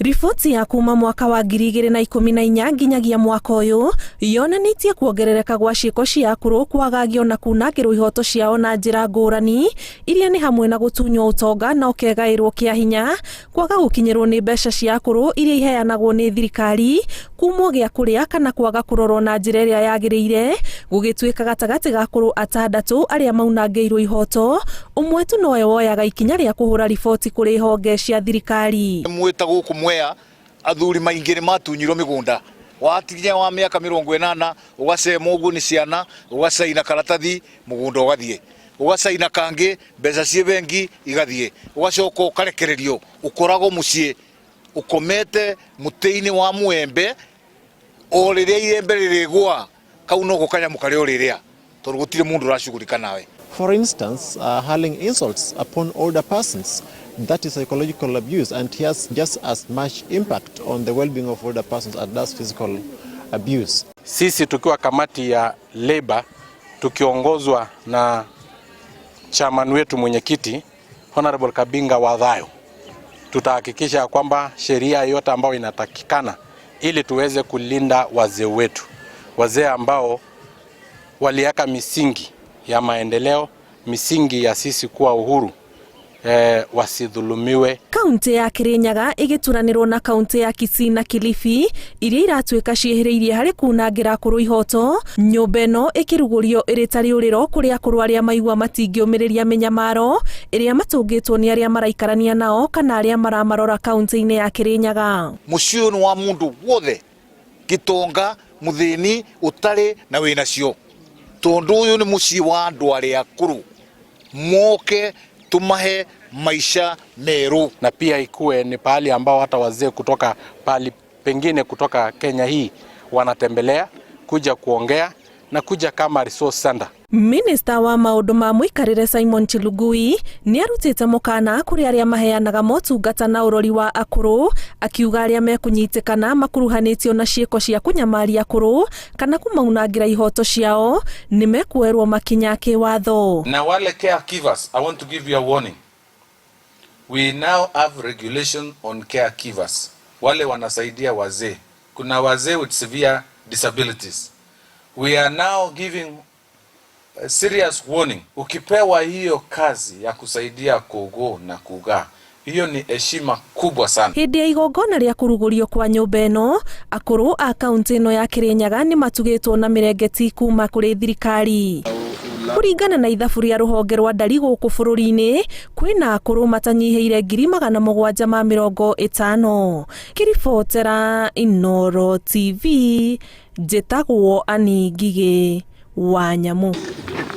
Riboti ya kuma mwaka wa 2014 nginyagia mwaka ũyũ yonanĩtie kuongerereka gwa ciĩko cia akũrũ kwagagio na kunangĩrwo ihoto ciao na njĩra ngũrani iria nĩ hamwe na gũtunywo ũtonga na ũkegaĩrwo kĩa hinya, kwaga gũkinyĩrwo nĩ mbeca cia akũrũ iria iheanagwo nĩ thirikari, kumwo gĩa kũrĩa kana kwaga kũrorwo na njĩra ĩrĩa yagĩrĩire, gũgĩtuĩka gatagatĩ ga akũrũ atandatũ arĩa maunangĩirwo ihoto, ũmwe tu nowe woyaga ikinya rĩa kũhũra riboti kũrĩ honge cia thirikari. Mwĩ ta gũkũ Mwea athuri maingĩ nĩ matunyirwo mĩgũnda watigia wa mĩaka 80 ũgacema ũguo nĩ ciana ũgacaina karatathi mũgũnda ũgathiĩ ũgacaina kangĩ mbeca ciĩ bengi igathiĩ ũgacoka ũkarekererio ũkoragwo mũciĩ ũkomete mũtĩ-inĩ wa mũembe o rĩrĩa irembe rĩrĩgwa kau noko kanyamũ karĩa ũrĩrĩa tondũ gũtirĩ mũndũ ũracugurika nawe. For instance, hurling insults upon older persons, that is psychological abuse and has just as much impact on the well-being of older persons as does physical abuse. Sisi tukiwa kamati ya Labor tukiongozwa na chairman wetu mwenyekiti Honorable Kabinga Wathayo, tutahakikisha kwamba sheria yote ambayo inatakikana ili tuweze kulinda wazee wetu, wazee ambao waliweka misingi ya maendeleo, misingi ya sisi kuwa uhuru, wasidhulumiwe. Kaunti ya Kirinyaga ĩgĩturanĩrwo na kaunti ya Kisii na Kilifi iria iratuĩka ciĩhĩrĩirie harĩ kunangĩra akũrũ ihoto, nyũmba ĩno ĩkĩrugũrio ĩrĩ ta rĩũrĩro kũrĩ akũrũ arĩa maigua matingĩũmĩrĩria mĩnyamaro ĩrĩa matũngĩtwo nĩ arĩa maraikarania nao kana arĩa maramarora kaunti-inĩ ya Kirinyaga. Mũciĩ ũyũ nĩ wa mũndũ wothe, gĩtonga, mũthĩni, ũtarĩ na wĩnacio, tondũ ũyũ nĩ mũciĩ wa andũ arĩa akũrũ moke tumahe maisha meru. Na pia ikuwe ni pahali ambao hata wazee kutoka pahali pengine kutoka Kenya hii wanatembelea kuja kuongea na kuja kama resource center. Minista wa maũndũ ma mũikarĩre Simon Chelugui nĩ arutĩte mũkana kũrĩ arĩa maheanaga motungata na ũrori wa akũrũ, akiuga arĩa mekũnyitĩkana makuruhanĩtio na ciĩko cia kũnyamaria akũrũ kana kũmaunangĩra ihoto ciao nĩ mekuoerwo makinya kĩwatho. Na wale caregivers, I want to give you a warning. We now have regulation on caregivers. Wale wanasaidia wazee. Kuna wazee with severe disabilities. We are now giving a serious warning. Ukipewa hiyo kazi ya kusaidia kugo na kuga, hiyo ni heshima kubwa sana. Hĩndĩ ya igongona rĩa kũrugũrio kwa nyũmba ĩno, akũrũ a kaunti ĩno ya Kirinyaga nĩ matugĩtwo na mĩrengeti kuma kũrĩ thirikari. Kũringana na ithabu rĩa rũhonge rwa ndari gũkũ bũrũri-inĩ, kwĩna akũrũ matanyihĩire 750,000. Ngĩribotera Inooro TV, njĩtagwo Annie Ngigĩ wa Nyamu.